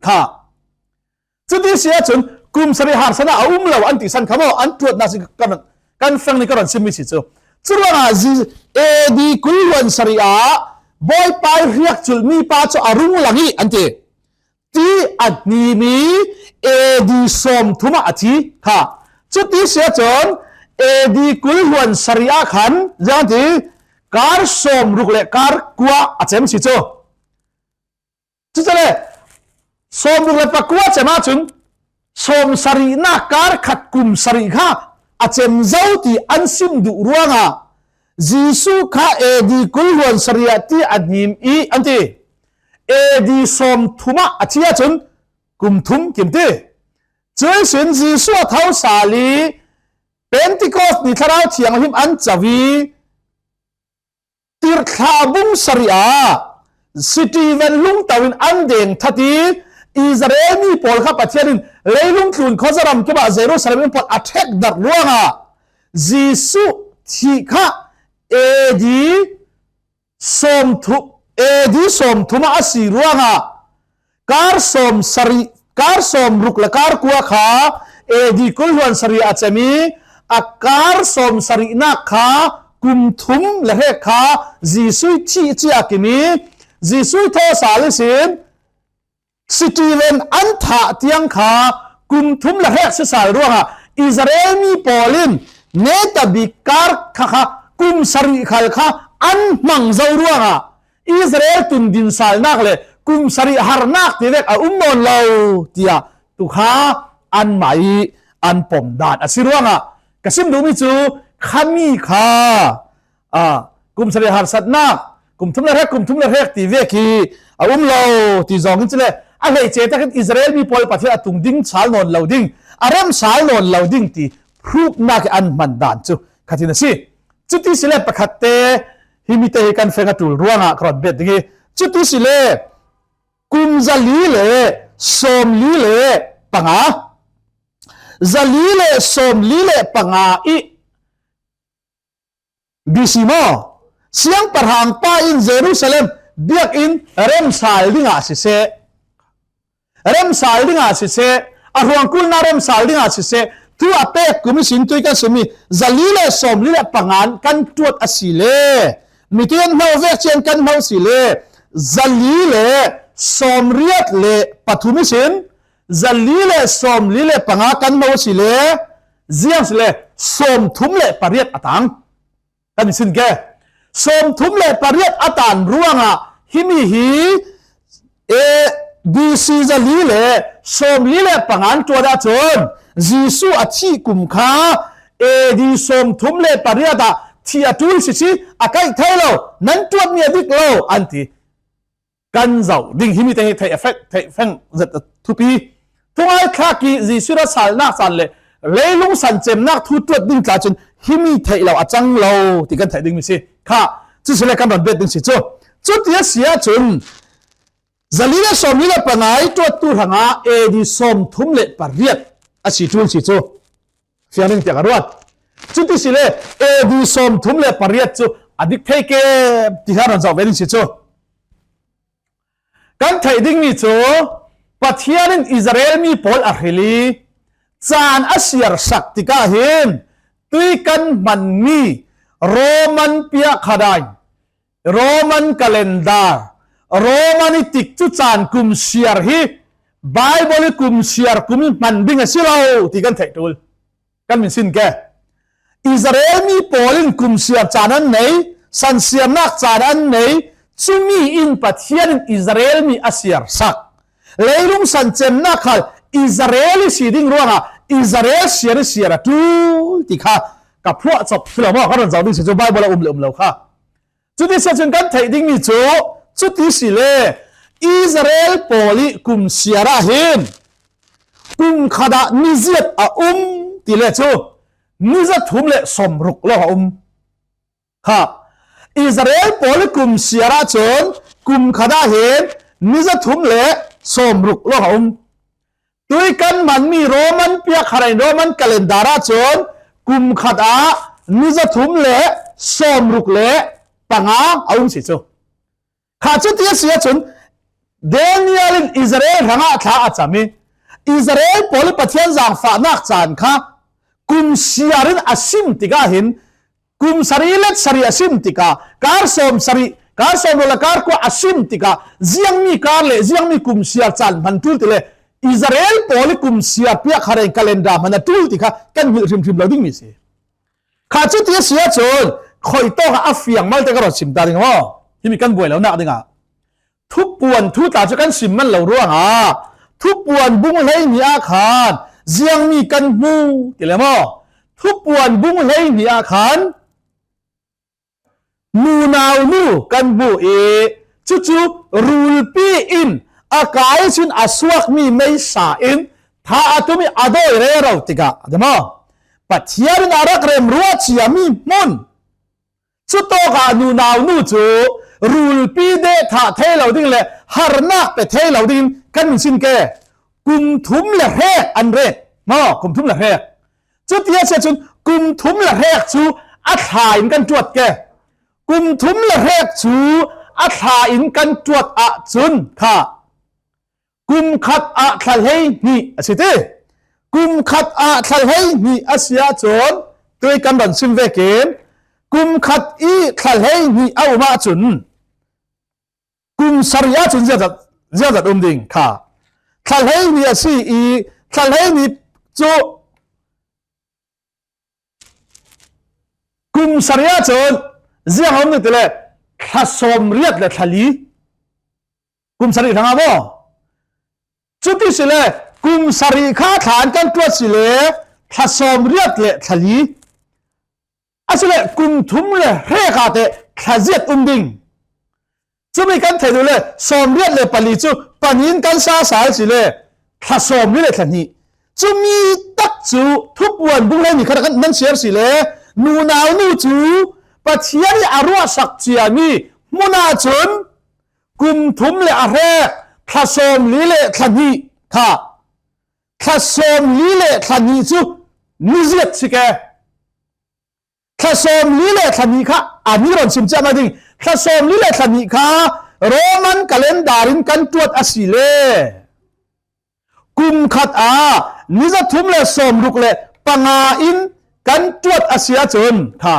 Kha. Cuti si ahcun kum sarih harsatnak a um lo an ti san kha maw, an tuatnak si kan, kan feng nih ka rawn simmi si cu. Curuangah zi-, A D kul hluan sarih ah Bawipa ih hriak culhmi pa cu a rung lang ih an ti. Ti a hnim ih A D sawmthum ah a thi kha. Cuti si ahcun A D kul hluan sarih ah khan ziang ti kar sawmruk le kar kua a cem si cu. Cucale sawmruk le pakua cem ahcun sawmsarihnak kar khat kum sarih kha a cem zo ti an sim duh ruangah Jesuh kha A D kul hluan sarih ah ti a hnim ih an ti. A D sawmthum ah a thi ahcun kum thum kim ti. Cuihsin Jesuh a tho sal ih Pentecost ni Thlarau Thianghlim an co ih Tirhthlah bung sarih ah Steven lungto in an deng that ih Israel mi pawl kha Pathian in leilung tlun khuazaram kipah Jerusalem in pawl a ṭhek darh ruangah Jesuh thih kha A D sawmthum, A D sawmthum ah a si ruangah kar sawm sarih, kar sawmruk le kar kua kha A D kul hluan sarih a cem ih a kar sawmsarihnak kha kum thum le hrek kha Jesuh thih cia kim ih Jesuh thaw sal ihsin Steven an thah tiang kha kum thum le hrek si sal ruangah Israel mi pawl in netabik kar kha kha kum sarih khal kha an hmang zo ruangah Israel tundin salnak le kum sarih harnak ti vek a um nawn lo, tiah tukha anmah ih an pom dan a si ruangah ka sim duhmi cu khami kha, aa, kum sarih harsatnak, kum thum le hrek, kum thum le hrek ti vek hi a um lo ti zong in cule a hleice takin Israel mi pawl Pathian a tung ding sal nawn lo ding, a rem sal nawn lo ding ti hruknak ih an hman dan cu khatin a si. Cuti sile pakhatte himi te hi kan feng a ṭul ruangah ka rawn bet ding hi. Cuti sile kum zali le sawmli le panga, zali le sawmli le panga ih B C maw, siangpahrang pa in Jerusalem biakinn remsal dingah siseh, remsal dingah siseh, a hruangkulna remsal dingah siseh, thu a pek kum ihsin tui kan simi zali le sawmli le panga kan tuat asile, mitui an hno vek cian kan hno sile, zali le sawmriat le pathum ihsin zali le sawmli le panga kan hno sile, ziang sile sawmthum le pariat a tang. Kan sin ke. Sawmthum le pariat a tan ruangah himi hi, eh, B C zali le sawmli le panga an tuat ahcun Jesuh a thih kum kha A D sawmthum le pariat ah thih a ṭul sisi a kaih thei lo, nan tuatmi a dik lo an ti. Kan zoh ding himi te hi theih a fek, theih feng zet a thupi. Thungai thlak ih Jesuh ra salnak caan le leilung san cemnak thu tuat ding tla cun himi theih lo a cang lo ti kan theih dingmi si. Kha, cu si le kan rawn bet ding si cu. Cuti a si ahcun zali le sawmli le panga ih tuattu hrangah A D sawmthum le pariat a si ṭul si cu. Fiang ding tiah ka ruat. Cuti si le A D sawmthum le pariat cu a dik thei kem ti kha rawn zoh ve ding si cu. Kan theih dingmi cu Pathian in Israel mi pawl a hril ih caan a siarsak tikah hin tui kan hmanmi Roman piahkhadain, Roman calendar, Roman ih tik cu caan kum siar hi Baibal ih kum siar kum ih hman ding a si lo ti kan theih ṭul. Kan min sin ke. Israel mi pawl in kum siar caan an nei, san siarnak caan an nei, cumi in Pathian in Israel mi a siarsak. Leilung san cemnak khal Israel ih si ding ruangah Israel siar ih siar a ṭul ti kha ka phuah cop si lo maw, ka rawn zoh ding si cu Baibal a um le um lo kha. Cuti si ahcun kan theih dingmi cu, cuti si le Israel pawl ih kum siar ah hin kum khat ah ni ziat a um ti le cu ni zathum le sawmruk lawng a um. Kha, Israel pawl ih kum siar ahcun kum khat ah hin ni zathum le sawmruk lawng a um. Tui kan hmanmi Roman piahkhadain Roman calendar ahcun kum khat ah ni zathum le sawmruk le panga a um si cu. Kha cuti a si ahcun Daniel in Israel hrangah thla a cam i, Israel pawl i Pathian zangfahnak caan kha kum siar in a sim tikah hin, kum sarih le sarih a sim tikah, kar sawm sarih, kar sawm le kar kua a sim tikah, ziangmi kar le ziangmi kum siar caan hman ṭul ti le, Israel pawl i kum siar piak kha reng calendar hman a ṭul ti kha kan hngilh hrimhrim lo dingmi si. Kha cuti a si ahcun, khoih tawkah a fiang malte ka rawt sim ta ding maw? Himi kan buai lonak dingah Thupuan thu tla cu kan sim man lo ruangah Thupuan bung hleihnih ah khan ziangmi kan hmu ti le maw? Thupuan bung hleihnih ah khan nunau nu kan hmu i, cucu rulpi in a kai cun a suakmi meisa in tha a tum i a dawi rero tikah, a ti maw? Pathian in a rak remruah ciami hmun. Cutawkah nunau nu cu rulpi deh thah thei lo ding le harnak pe thei lo dingin kan sin ke. Kum thum le hrek an ret. Maw, kum thum le hrek. Cuti a si ahcun kum thum le hrek cu a thla in kan ṭuat ke. Kum thum le hrek cu a thla in kan ṭuat ahcun kha kum khat ah thla hleihnih a si ti. Kum khat ah thla hleihnih a si ahcun, tui kan ron sim vekin, kum khat i thla hleihnih a um ahcun, kum sarih ahcun ziazat, ziazat um ding kha. Thla hleihnih a si i, thla hleihnih cu kum sarih ahcun ziang a um ding ti le, thla sawm riat le thla li. Kum sarih hrangah maw? Cuti si le, kum sarih kha thla in kan ṭuat si le, thla sawm riat le thla li. A si le, kum thum le hrek ah teh thla ziat um ding. Cumi kan theih duh le, sawm riat le pali cu pahnih in kan sa sal si le, thla sawm li le thla hnih. Cumi tak cu Thupuan bung hleihnih kha kan nan siar si le, nunau nu cu Pathian i a ruahsak ciami hmun ahcun kum thum le a hrek, thla sawm li le thla hnih kha, thla sawm li le thla hnih cu ni ziat si ke. Thla sawm li le thla hnih kha a ni ron sim ciahmah ding. Thla sawm li le thla hnih kha Roman calendar in kan ṭuat a si le, kum khat ah ni za thum le sawm ruk le panga in kan ṭuat a si ahcun kha,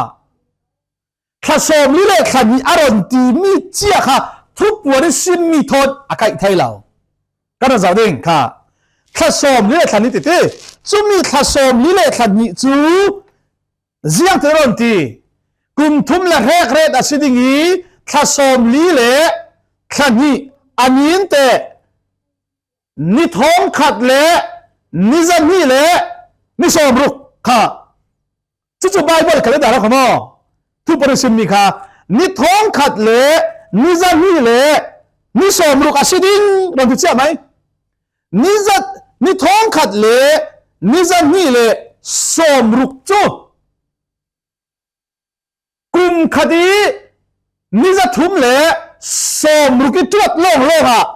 thla sawm li le thla hnih a ron timi cia kha Thupuan i simmi thawn a kaih thei lo. Kan rak zoh ding kha, thla sawm li le thla hnih titi. Cumi thla sawm li le thla hnih cu ziang te ron ti. Kum thum le hrek ret a si ding i, thla sawm li le thla hnih a ni in teh ni thawng khat le ni za hnih le ni sawm ruk kha. Cucu Baibal calendar a kha maw? Thupuan i simmi kha ni thawng khat le ni za hnih le ni sawm ruk a si ding ron ti ciah mai. Ni za, ni thawng khat le ni za hnih le sawm ruk cu kum khat i ni za thum le sawm ruk i ṭuat lawnglawng ah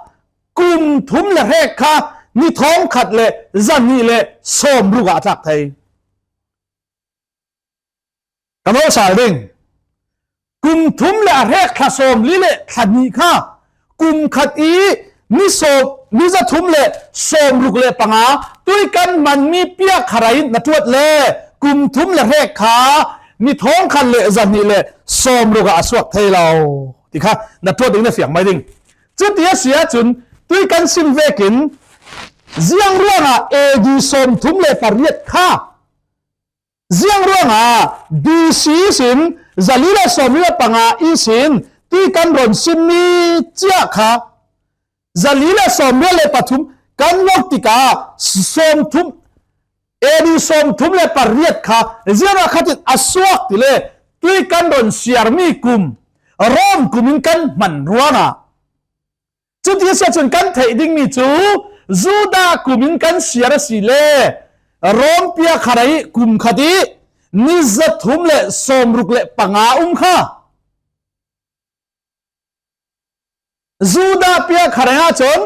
kum thum le hrek kha ni thawng khat le za hnih le sawm ruk ah a tlak thei. Ka nolh sal ding. Kum thum le a hrek thla sawm li le thla hnih kha kum khat i ni sawm, ni za thum le sawm ruk le panga tui kan hmanmi piak kharai in na ṭuat le kum thum le hrek kha ni thawng khat le za hnih le sawm ruk ah a suak thei lo ti kha na ṭuat ding na fiang mai ding. Cuti a si ahcun tui kan sim vekin ziang ruangah A D sawm thum le pariat kha Ziang ruangah B C ihsin zali le sawmli le panga ihsin tui kan ron simmi ciah kha zali le sawmli le pathum kan ngok tikah sawmthum, A D sawmthum le pariat kha ziang ruangah khatin a suak ti le tui kan ron siarmi kum Rom kum in kan hman ruangah Cuti a si ahcun kan theih dingmi cu Judah kum in kan siar a si le Rom piak kharai kum khat i ni zathum le sawmruk le panga um kha. Judah piak kharai ahcun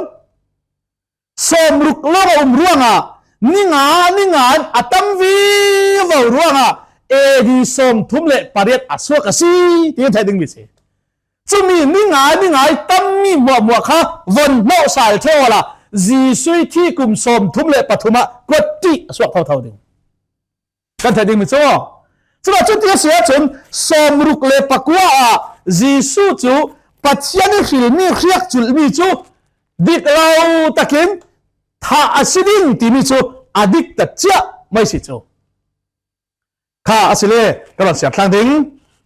sawmruk lawng a um ruangah ni nga, ni nga in a tam vivo ruangah A D sawmthum le pariat a suak a si, ti kan theih dingmi si. Cumi ni ngai, ni ngai tammi muahmuah kha von hnawh sal ṭheu awla Jesuh thi kum sawmthum le pathumah kuat ṭih a suak thotho ding. Kan theih ding mi cu. Cuma cuti a si ahcun sawmruk le pakua ah Jesuh cu Pathian i hrilmi hriakculhmi cu dik lo takin thah a si ding timi cu a diktat ciah mai si cu. Kha asile ka ron siar thlang ding.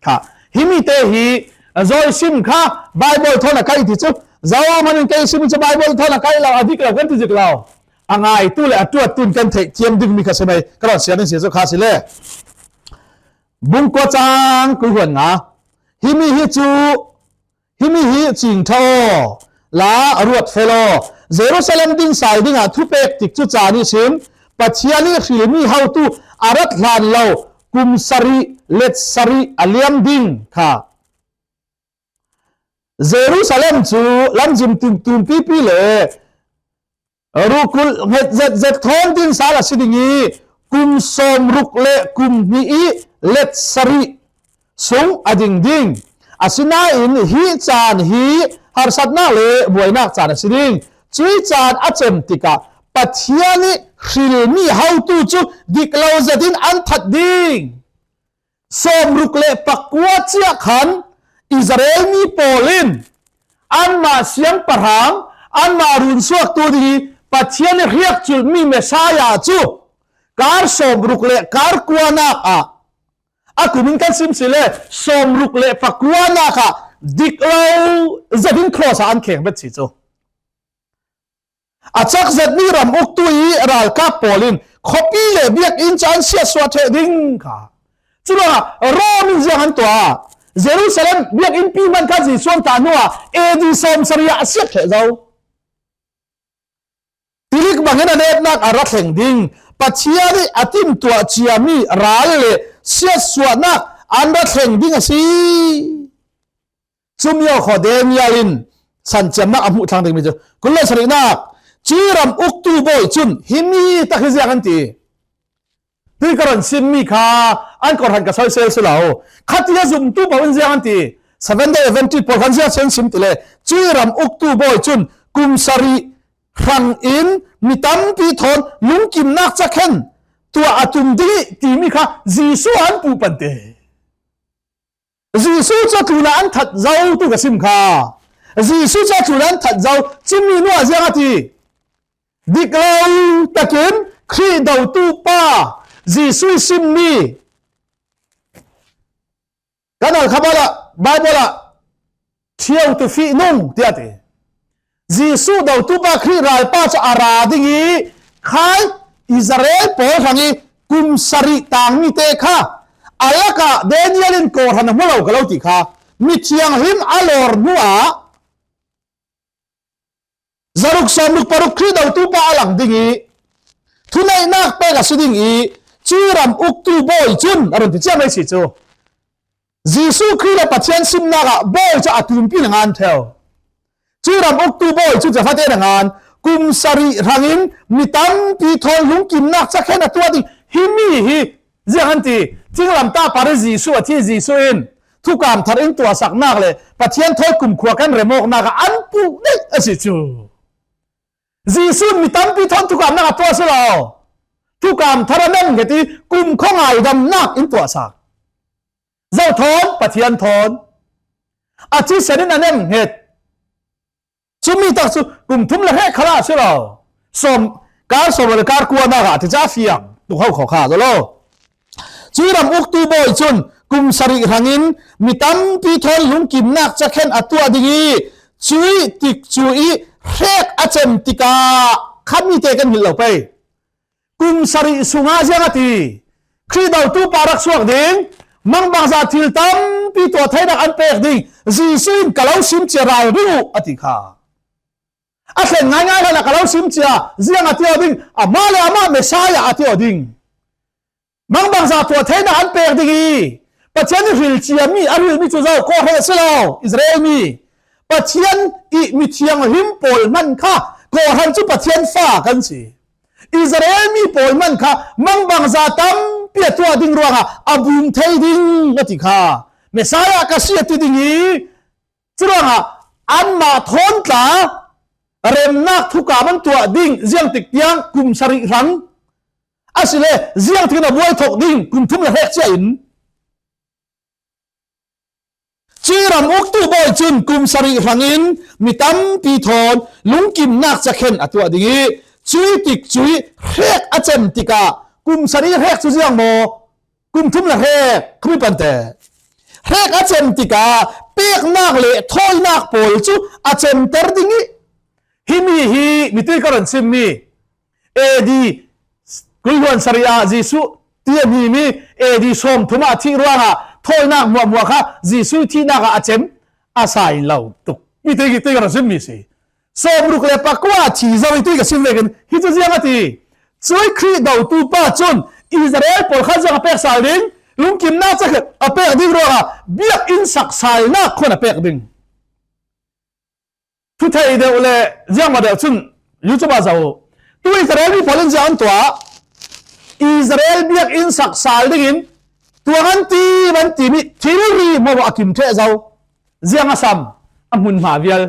Kha himi te hi a zawi sim kha Baibal thawn a kaih ti cu, zohman in kei sim cu Baibal thawn a kaih lo, a dik lo kan ti zik lo. A ngaitu le a ṭuattu in kan theih thiam dingmi kha si mai, ka ron siar ding si cu kha asile. Bung kua cang kul huan nga. Himi hi cu Himi hi cing ṭha aw, la a ruat fel aw. Jerusalem ding sal dingah thupek tik cu caan ihsin Pathian i hrilmi hotu a rat hlan lo kum sarih let sarih a liam ding kha. Jerusalem cu lamzin tum- tumpipi le rukulh hnget zetzet thawn ding sal a si ding i, kum sawmruk le kum hnih i let sarih sung a ding ding. Asinain hi caan hi harsatnak le buainak caan a si ding. Cui caan a cem tikah Pathian i hrilmi hotu cu dik lo zetin an that ding. Sawmruk le pakua ciah khan Israel mi pawl in anmah siangpahrang, anmah runsuaktu ding i Pathian i hriakculhmi Messiah cu kar sawmruk le kar kuanak ah a kum in kan sim si le sawmruk le pakuanak ah dik lo zetin cross ah an kheng bet si cu. A cak zetmi ram uktu i ralkap pawl in khuapi le biakinn cu an siatsuah ṭheh ding kha. Curuangah Rom in ziang an tuah? Jerusalem biakinn pi hmanh kha Jesuh an tah hnuah A D sawm sarih ah a siat ṭheh zo. Tilik bangin a netnak a ra thleng ding. Pathian i a timtuah ciami ral le siatsuahnak an ra thleng ding a si. Cumi aw khaw Daniel in san ciamnak a hmuh thlang dingmi cu kul le sarihnak, cui ram uktu bawi cun himi tak hi ziang an ti. Tui ka ron simmi kha an kawhhran ka soisel si lo. Khati a zumtu paoh in ziang an ti. Seven Day Adventist pawl khan ziang an sim ti le cui ram uktu bawi cun kum sarih hrang in mi tampi thawn lungkimnak cakhen tuah a tum ding i timi kha Jesuh an puh pante. Jesuh cu a tlunah an that zo tu ka sim kha. Jesuh cu a tlunah an that zo. Cumi hnuah ziang a ti? Dik lo takin Khrih dotu pa Jesuh i simmi kan alkhabal ah, Baibal ah ṭhiau tu fih nung tiah a ti. Jesuh dotu pa Khrih ralpa cu a ra ding i khai Israel pawl hrang i kum sarih tangmi te kha a lakah Daniel in kawhhran a hmu lo ka lo ti kha mithianghlim a lawr hnuah zaruk sawmruk paruk Khrih dotu pa a lang ding i thuneihnak pek a si ding i cui ram uktu bawi cun a run ti ciam ei si cu. Jesuh Khrih le Pathian simnak ah bawi cu a tumpi na ngan ṭheu. Cui ram uktu bawi cu cafate na ngan, kum sarih hrangin mi tampi thawn lungkimnak cakhen a tuah ding himi hi ziang an ti. Thinglamtah par i Jesuh a thi, Jesuh in thukam thar in tuahsaknak le Pathian thawi kumkhua kan remawknak ah an puh deuh a si cu. Jesuh in mi tampi thawn thukamnak a tuah si lo. Thukam thar a nem nghet i kum khuangaidamnak in tuahsak. Zo thawn, Pathian thawn. A thisen in a nem nghet. Cumi tak cu kum thum le hrek khalah a si lo. Sawm, kar sawm le kar kuanak ah a ti ca fiang tuk ho kho kha zo lo. Cui ram uktu bawi cun kum sarih hrangin mi tampi thawn lungkimnak cakhen a tuah ding i cui tik cu i hrek a cem tikah khamite kan hngilh lo pei. Kum sarih sungah ziang a ti? Khrih dotu pa rak suak ding, mangbangza thil tampi tuah theinak an pek ding, Jesuh in ka lo sim cia ralring uh a ti kha. A thleng ngaingai hlan ah ka lo sim cia, ziang a ti aw ding, amah le amah Messiah a ti aw ding. Mangbangza tuah theinak an pek ding i Pathian i hril ciami, a hrilmi cu zo, kawhhran a si lo, Israel mi. Pathian i mithianghlim pawl hmanh kha kawhhran cu Pathian fa kan si. Israel mi pawl hmanh kha mangbangza tampi a tuah ding ruangah a bum thei ding a ti kha. Messiah ka si a ti ding i Curuangah anmah thawn tla remnak thukam an tuah ding, ziangtik tiang kum sarih hrang. Asile ziangtik in a buai thok ding, kum thum le hrek cia in. Cui ram uktu bawi cun kum sarih hrangin mi tampi thawn lungkimnak cakhen a tuah ding ih, cui tik cui hrek a cem tikah, kum sarih hrek cu ziang maw? Kum thum le hrek, khami pante. Hrek a cem tikah peknak le thawinak pawl cu a cemter ding ih, himi hi mitui ka run simmi A D kul hluan sarih ah Jesuh ti a hmimi A D sawmthum ah thih ruangah thawinak hmuahhmuah kha Jesuh thihnak ah a cem a sa in lo tuk. Mitui, mitui ka run simmi si. Sawmruk le pakua thi zo ih tui ka sim vekin hi cu ziang a ti. Cui Khrih dotu pa cun Israel pawl kha ziang a pek sal ding, lungkimnak cakhet a pek ding ruangah biakinn sak salnak khun a pek ding. Thu thei deuh le ziangmah deuh cun YouTube ah zoh uh. Tu Israel mi pawl in ziang an tuah. Israel biakinn sak sal dingin tuang an ti, an timi thilri maw a kim ṭheh zo. Ziang a sam, a hmunhma vial.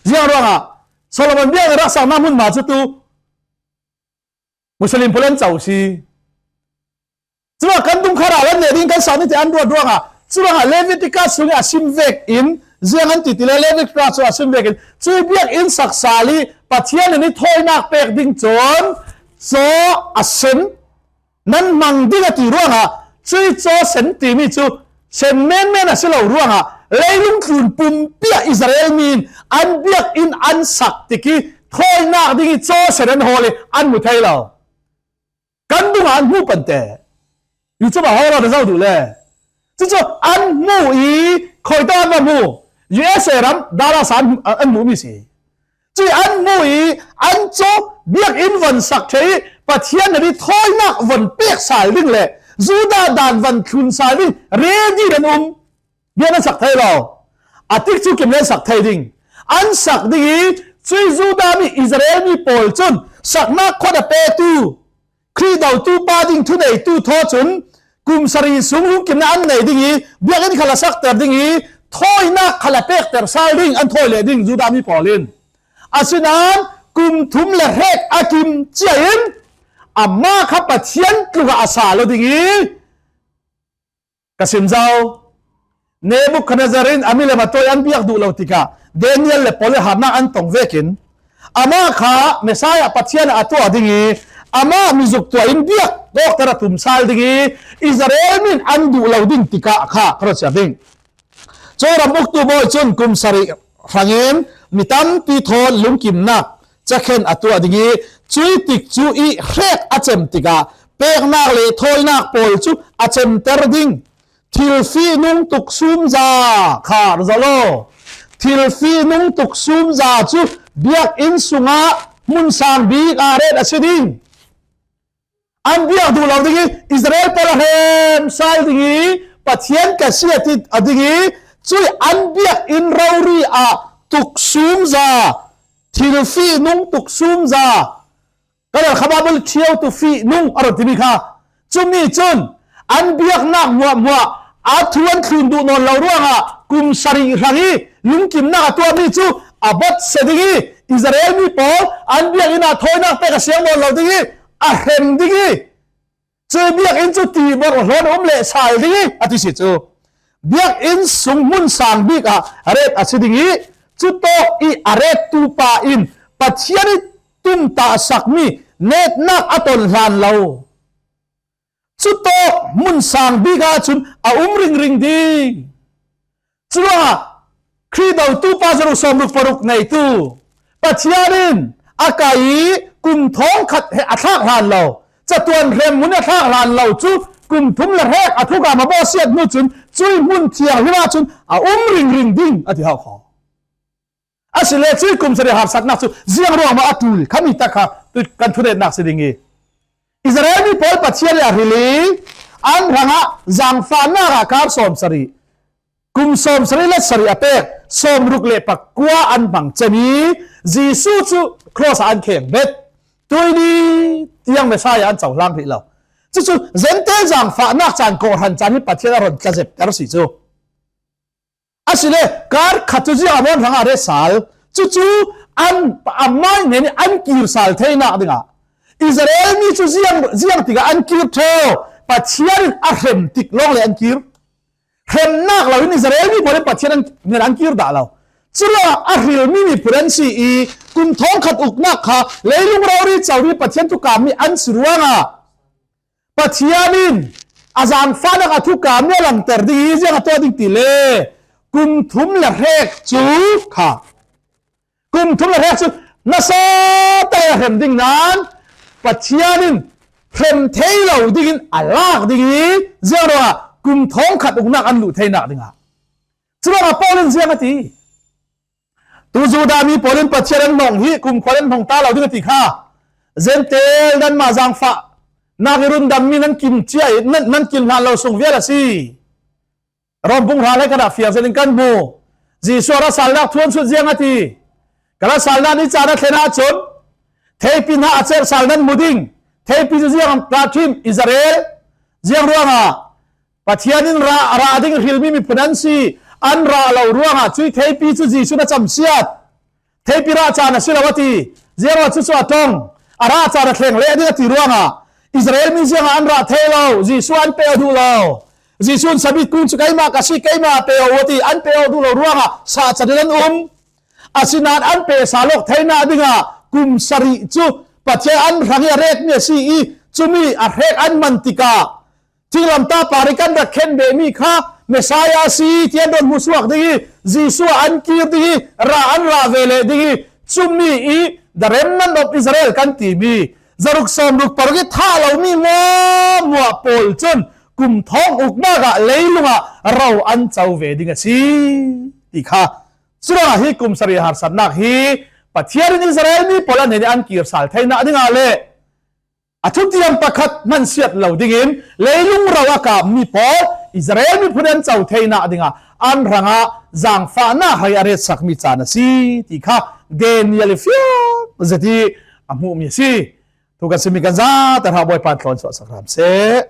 Ziang ruangah Solomon biakinn rak saknak hmunhma cu tu Muslim pawl an co si. Curuangah kan dungkhar ah an neh ding kan sak ni ti an ruat ruangah, curuangah Leviticus sungih a sim vekin, ziang an ti ti le Leviticus sungah a sim vekin, cui biakinn sak sal ih Pathian in ih thawinak pek ding cun caw a sen nan hmang ding a ti ruangah, cui caw sen timi cu sen menmen a si lo ruangah, leilung tlun pumpi ah Israel mi in an biakinn an sak tik ih thawinak ding ih caw sen an hawl ih an hmu thei lo. Kan dungah an hmuh pante. YouTube ah hawl lo na zoh duh le. Cucu an hmuh ih khawi tawh an va hmuh? U S A ram Dallas ah an, an hmuhmi si. Cui an hmuh ih an cu biakinn von sak ṭheh ih Pathian nih thawinak von pek sal ding le Judah dan von thlun sal ding ready an um. Biakinn an sak thei lo. A tik cu kim le an sak thei ding. An sak ding ih cui Judah mi Israel mi pawl cun saknak khua a petu Khrih dotu pa ding thuneitu thaw cun kum sarih sung lungkimnak an nei ding ih biakinn khal a sakter ding ih thawinak khal a pekter sal ding an thawi leh ding Judah mi pawl in. Asinain kum thum le hrek a kim cia in amah kha Pathian tluk ah a sa lo ding ih ka sim zo. Nebukhadnezzar in a milem a tawi an biak duh lo tikah Daniel le Paul ih harnak an tong vekin amah kha Messiah Pathian a tuah ding ih amah mizuk tuah in biak kawkter a tum sal ding ih Israel mi in an duh lo ding tikah kha ka ruat siar ding. Cawram uktu bawi cun kum sarih hrangin mi tampi thawn lungkimnak cakhen a tuah ding ih cui tik cu ih hrek a cem tikah peknak le thawinak pawl cu a cemter ding. Thil fihnung tuksumza kha ra zoh law, thil fihnung tuksumza cu biakinn sungah hmun sang bik ah ret a si ding. An biak duh lo ding ih Israel pawl a hrem sal ding ih Pathian ka si a ti a ding ih cui an biakinn rori ah tuksumza, thil fihnung tuksumza, ka ralkha Baibal ṭhiau tu fihnung a run timi kha. Cumi cun an biaknak hmuahhmuah a thu an thlun duh nawn lo ruangah kum sarih hrang ih lungkimnak a tuahmi cu a bat sia ding ih Israel mi pawl an biakinn ah thawinak pek a siang nawn lo ding ih a hrem ding ih cui biakinn cu tibor hlawn a um leh sal ding ih a ti si cu. Biakinn sung hmun sang bik ah ret a si ding ih cutawk ih a rettu pa in Pathian ih tumtah sakmi netnak a ton hlan lo. Cutawk hmun sang bik ahcun a um ringring ding. Curuangah Khrih dotu pa zaruk sawmruk paruk neitu Pathian in a kai ih kum thawngkhat he a thlak hlan lo, catuan hrem hmun a thlak hlan lo cu kum thum le hrek a thukam a bawsiat hnu cun cui hmun thianghlim ahcun a um ringring ding a ti hau kho. Asile cui kum sarih harsatnak cu ziang ruangmah a ṭul khami tak kha tu kan thunetnak si ding ih Israel mi pawl Pathian le a hril ih an hrangah zangfahnak ah kar sawm sarih, kum sawm sarih le sarih a pek, sawmruk le pakua an hmang cem ih Jesuh cu cross ah an kheng bet. Tuini tiang Messiah an cohlang rih lo. Cucu Zentail zangfahnak caan kawhhran caan hi Pathian a run tlazepter si cu. A si le, kar khat cu ziang a mawn hrangah a ret sal. Cucu an, amah nih an kir sal theinak dingah Israel mi cu ziang, ziang tikah an kir ṭheo. Pathian in a hrem tik lawng le an kir. Hremnak lo in Israel mi pawl in Pathian an, nih an kir dah lo. Curuangah a hrilmi miphun an si i kum thawngkhat uknak kha leilung rori comi Pathian thukammi an si ruangah Pathian in a zaangfahnak a thukammi a langter ding i ziang a tuah ding ti le kum thum le hrek cu kha. Kum thum le hrek cu nasa tak a hrem ding nain Pathian in hrem thei lo dingin a lak ding i ziang ruangah kum thawngkhat uknak an luh theinak dingah. Curuangah Paul in ziang a ti. Tu Judah mi pawl in Pathian an hnawng hi kumkhua in an hnawng ta lo ding a ti kha. Zentail nanmah zaangfahnak i rundammi nan kim cia i nan, nan kim hlan lo sung vial a si. Rom bung hra le kan ah fiang zetin kan hmu. Jesuh a ra salnak thu an sut ziang a ti. Ka ra salnak ni caan a thlen ahcun theipi hna a cerh sal nan hmu ding. Theipi cu ziang rah ṭhin Israel. Ziang ruangah Pathian in rah, rah ding hrilmi miphun an si, an rah lo ruangah cuih theipi cu Jesuh in a camsiat. Theipi rah caan a si lo a ti. Ziangah cucu a ṭong, a rah caan a thleng leh ding a ti ruangah Israel mi ziangah an rah thei lo, Jesuh an pe aw duh lo. Jesuh in sabit kung cu keimah ka si, keimah pe aw u a ti, an pe aw duh lo ruangah sahcat in an um. Asinain an pe sal awk theinak dingah kum sarih cu Pathian an hrang i a retmi a si i cumi a hrek an man tikah, thinglamtah par i kan rak khen behmi kha Messiah a si ti an rawn hmusuak ding i, Jesuh ah an kir ding i, rah an rah ve leh ding i, cumi i the remnant of Israel kan timi zaruk sawmruk paruk i thah lomi muahmuah pawl cun kum thawng uknak ah leilung ah ro an co ve ding a si ti kha. Curuangah hi kum sarih harsatnak hi Pathian in Israel mi pawl an hnenih an kir sal theinak dingah le a thutiam pakhat hmansiat lo dingin leilung ro a kapmi pawl Israel miphun an co theinak dingah an hrangah zaangfahnak hrang i a retsakmi caan a si ti kha Daniel i fiang zet i a hmuhmi a si. Thu kan simi kan zate hra Bawipa in tlawn suahsak hram seh.